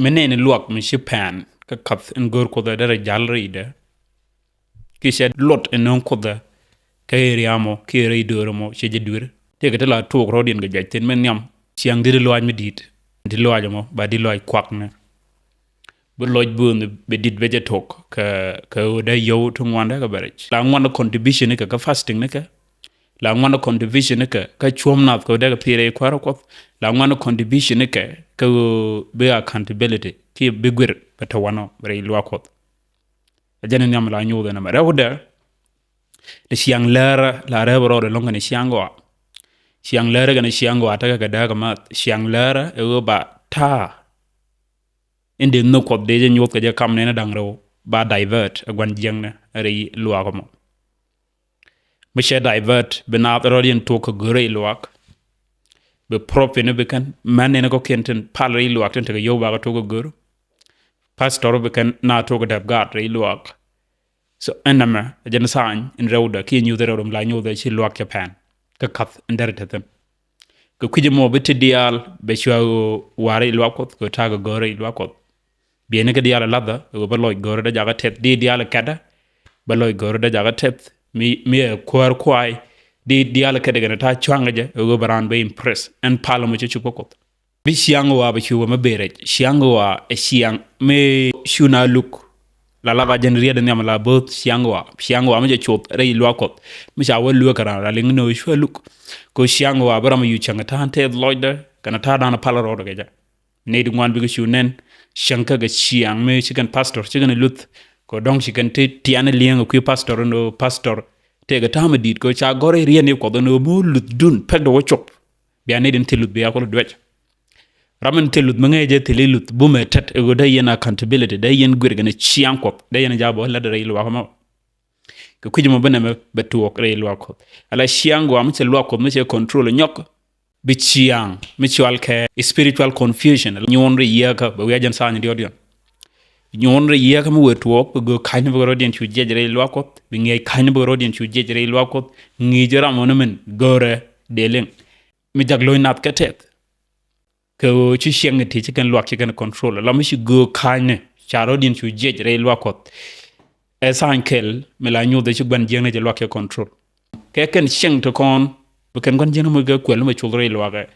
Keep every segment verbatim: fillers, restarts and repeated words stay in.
Mi nɛn i̱ luak mi ci pɛn kä kath in go̱o̱r Kuoth ɛ derɛ jal rɛydɛ. Kiɛ cɛ luɔt in nööŋ Kuoth ɛ kä area mɔ kiɛ rɛy döör mɔ cɛ jɛ duer. Tëëkɛ ti la tuɔɔk rɔ̱diɛn kɛ juac thi̱n mi nhiam. Ciaŋ di̱t i̱ luaac mi di̱i̱t. Di̱t luaac mɔ ba di̱t luaac kuaknɛ. Bi lɔc böönh bɛ di̱t bɛ jɛ tok kɛ, kɛ ɣöö dee yio̱w ti ŋuandɛ kɛ bɛ rɛc. La ŋuandɛ contribution ni kɛ kä fasting ni kɛ. La ŋuandɛ contribution ni kɛ kä cuɔ̱m nath kɛ ɣöö dee kɛ pi̱i̱r rɛy kuäärä Kuɔth. La ŋuandɛ contribution ni kɛ kä ɣöö bi accountability kiɛ bi guir bɛ te wanɔ rɛy luaak Kuɔth. Ɛ jɛn in nhiam la nyuuth ɛn ɛmɛ rɛwdɛ. Ti ciaŋ läärä la rɛp rɔɔdɛ lɔ̱ŋ kɛn ciaŋ gɔaa. Ciaŋ läärä kɛn ciaŋ gɔaa tekɛ kɛ dääk kɛ math. Ciaŋ läärä ɛ ɣöö ba ta̱a̱ in dee nhök Kuɔth dee jɛ nyuɔ̱th kɛ jɛ kam nɛn da̱ŋ rɛw ba divert ɛ gua̱n jiäknɛ rɛy luaak mɔ. Mi cɛ divert bi naath rɔ̱diɛn tuɔɔk kɛ gör rɛy luaak. Bi prophet ni bi kɛn män nɛn kɔ̱kiɛn tin pal rɛy luaak tin tekɛ yio̱w bakɛ tuɔɔk kɛ gör. Pastor bi kɛn na tuɔɔk kɛ däp gaat rɛy luaak. So ɛn nɛmɛ ɛ jɛn sign in rɛwdɛ kiɛ nyuuth rɛwdɛ mi la nyuuth ɛ ci luaak cɛ pɛn kä kath in derɛ te thi̱n. Kɛ kui̱c mɔ bi ti diaal bɛ cua ɣöö wa̱a̱ rɛy luaak Kuɔth kɛ ta̱a̱ kɛ gör rɛy luaak Kuɔth. Bieyni kä diaal ɛ lathä ɛ ɣöö bä lɔc gör dee jakä tɛth di diaal ɛ kɛtdä. Bä lɔc gör dee jakä tɛth mi, mi ɛ kuäär kuay di diaal ɛ kɛtdä kɛn ɛ ta̱a̱ cua̱ŋ kɛ jɛ ɛ ɣöö bä raan bä impress ɛn pal mɔ cɛ cup kä Kuɔth. Bi ciaŋ ɣɔaa bɛ cu wä mi ben rɛc ciaŋ ɣɔaa ɛ ciaŋ mi cu na luk. La lak a jɛn riet nhiam la bo̱o̱th ciaŋ ɣɔaa ciaŋ ɣɔaa mi cɛ cuɔth rɛy luaak Kuɔth. Mi ca wä lueek kɛ raan la liŋ ni ɣöö cua luk. Kɛ ciaŋ ɣɔaa bi ram a yu cäŋ ta̱a̱n tɛth lɔcdɛ kɛn ta̱a̱ da̱a̱n pal rɔɔdɛ kɛ jɛ. Nɛy ti ŋuan bikɛ cu nɛn cäŋ kä kɛ ciaŋ mi ci kɛn pastor ci kɛn luth. Kɛ dɔ̱ŋ ci kɛn ti tian liɛŋ kɛ kui̱ pastor ni ɣöö pastor tëëkɛ ta̱a̱ mi di̱i̱t kɛ ca gɔ̱r rɛy riet ni Kuɔth ni ɣöö mi wä luth dun pɛk dɛ wä cop. Bia nɛy tin thil luth bia kul duec. Ram in thil luth mi ŋäc jɛ thil i̱ luth bumɛ tɛt ɛ ɣöö dee yɛn accountability dee yɛn guir kɛn ciaŋ Kuɔth dee yɛn ja̱ bä lät rɛy luaak mɔ. Kɛ kui̱c mɔ bi nɛmɛ bɛ tuɔɔk rɛy luaak Kuɔth. Ala ciaŋ gɔaa mi cɛ luaak Kuɔth mi cɛ control nyɔk. Bi ciaŋ mi cual kɛ spiritual confusion nyuɔn rɛy yieekä bɛ wi̱i̱ a jɛn sa̱a̱ny diɔt yɔn. Nyuɔn rɛy yieekä mi wëë tuɔɔk bi göök ka̱cni bikɛ rɔ̱diɛn cu jiɛc rɛy luaak Kuɔth bi ŋiɛc ka̱cni bikɛ rɔ̱diɛn cu jiɛc rɛy luaak Kuɔth. Ŋi̱i̱c ram ɣän min göörɛ dee liŋ. Mi jak lo̱c nath kɛ tɛth. Kɛ ɣöö ci ciɛŋ ti ci kɛn luak ci kɛn control la mi ci göök ka̱cni ca rɔ̱diɛn cu jiɛc rɛy luak Kuɔth. Ɛ tha̱a̱ny kɛl mi la nyuuth ci gua̱n jiäkni ci luak ci control. Kɛ kɛn ciɛŋ ti kɔn bi kɛn gua̱n jiäkni mi kɛ kuɛl mi cuth rɛy luak ɛ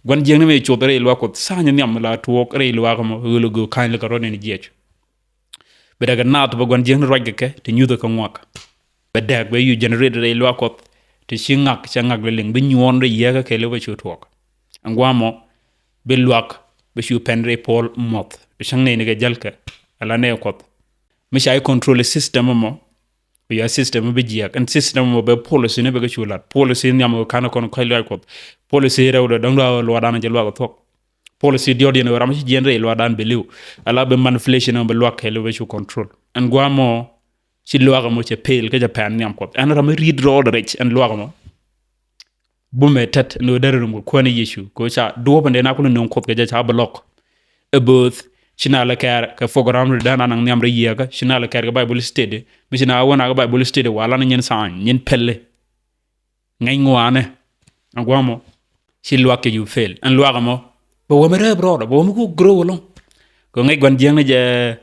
gua̱n jiäkni mi cuth rɛy luak Kuɔth tha̱a̱ny nhiam mi la tuɔɔk rɛy luak mɔ ɣöl göök ka̱cni kɛ rɔ̱diɛn jiɛc. Bɛ däk kɛ naath bɛ gua̱n jiäkni ruac kɛ kɛ ti nyuthɛ kɛ ŋuak. Bɛ däk bɛ yu generate rɛy luaak Kuɔth ti ci ŋak cɛ ŋak lɛ liŋ bi nyuɔ̱ɔ̱n rɛy yieekä kɛɛliw bɛ cu tuɔɔk. Ɛn gua̱a̱mɔ bi luak bɛ cu pɛn rɛy puɔl muɔth bi cäŋ nɛy ni kɛ jäl kɛ. Ala nɛy Kuɔth mi ca i̱ control system ɛmɔ. Bi ya system bi jiɛk ɛn system ɛmɔ bɛ policy ni bɛ kɛ cu lat policy nhiam kɛ ka̱n kɔn kɔc luaak Kuɔth. Policy rɛwdɛ dɔ̱ŋ luaak luaakdan jɛ luaak thuɔ̱k. Policy diɔt yɛn ɣöö ram ci jiɛn rɛy luaakdan bɛ li̱w. Ala bi manipulation ɛmɔ bɛ luak kɛɛliw bɛ cu control. Ɛn gua̱a̱mɔ ci luaak ɛmɔ cɛ pel kä jɛ pɛn nhiam Kuɔth ɛn ram mi ri̱t rɔɔdɛ rɛc ɛn luaak ɛmɔ. Bumɛ tɛt ɛn ɣöö derɛ rum kɛ kuäär ni Yecu kɛ ɣöö ca duɔ̱ɔ̱p ɛn dee na kulɛ nööŋ Kuɔth kɛ jɛ ca bi lɔk. Ɛ bööth ci na lɛ kɛɛr kɛ program ri daan anaŋ nhiam rɛy yieekä ci na lɛ kɛɛr kɛ Bible study mi ci na wä na kɛ Bible study wa lan nyin tha̱a̱ny nyin pɛli. Ŋäc ŋuanɛ. Ɛn gua̱a̱mɔ ci luak kɛ ju fail ɛn luak ɛmɔ. Bɛ wä mi rɛp rɔɔdɛ bɛ wä mi ku grow along. Kɛ ŋäc gua̱n jiäkni jɛ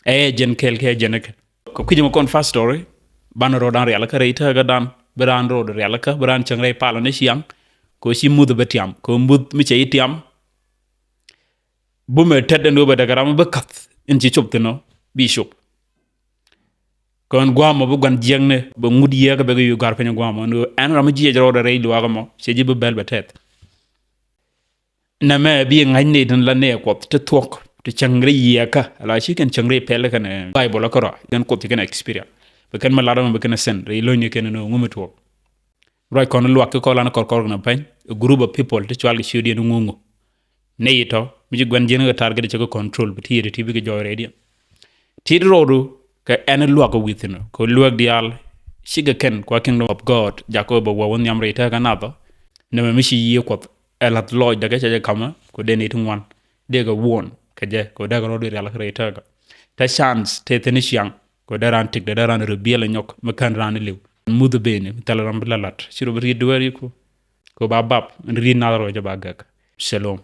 ɛ jɛn kɛɛl kɛ jɛn kɛ kɛ kui̱c mɔ kɔn pastori. Ban rɔɔdan rialikä rɛy tääkädan bi raan rɔɔd rialikä bi raan cäŋ rɛy palä ni ciaŋ. Kɛ ci muth bɛ tiam kɛ muth mi cɛ i̱ tiam. Bumɛ tɛt ɛn ɣöö bɛ däk ram bi ka̱th in ci cop thi̱n ɔ bi cop. Kɔn gua̱a̱mɔ bi gua̱n jiäkni bɛ ŋut yieekä bɛ kɛ yu ga̱r piny gua̱a̱mɔ ɛn ɣöö ɛn ram mi jiɛc rɔɔdɛ rɛy luaak ɛmɔ cɛ ji̱ bi bɛl bɛ tɛth. Nɛmɛ bi ŋa̱c nɛy tin la nɛy Kuɔth ti thuɔ̱k ti cäŋ rɛy yieekä ala ci kɛn cäŋ rɛy pɛl kɛn Bible kärɔa kɛn Kuoth ci kɛn experience. Bi kɛn mi lat ɛmɔ bi kɛn sɛn rɛy lo̱cni kɛn ni ŋumi tuɔɔk. Ruac kɔn luak ki kɔlan kɔrkɔr kɛn pɛny a group of people ti cual kɛ ciötdiɛn ŋuŋu. Nɛy tɔ mi ci gua̱n jiäkni kɛ target cɛ kɛ control bi ti yet ti bi kɛ jɔɔc rɛydiɛn. Tit rɔɔdu kɛ ɛn luak kɛ wi̱thi̱n kɛ luäk diaal. Cikɛ kɛn kua kingdom of God jakɔ bɛ wä wä nhiam rɛy tääkä nathɔ. Nɛmɛ mi ci yiëë Kuɔth ɛ la̱th lɔɔcdɛ kɛ cɛ jɛ ka̱mä kɛ dee nɛy ti ŋuan. Dee kɛ wuɔ̱n kɛ jɛ kɛ dee kɛ rɔɔdu rial kɛ rɛy tääkä. Te chance te thi̱n ciaŋ kɛ dee raan tik dee dee raan rebiɛl ɛ nyɔk mi kän raan li̱w. Muth beni mi thɛl ram bi la la̱t ci rɔ bi ri̱t dueer yiku. Kɛ ba bap in ri̱t nath rɔ jɛ ba gäk. Shalom.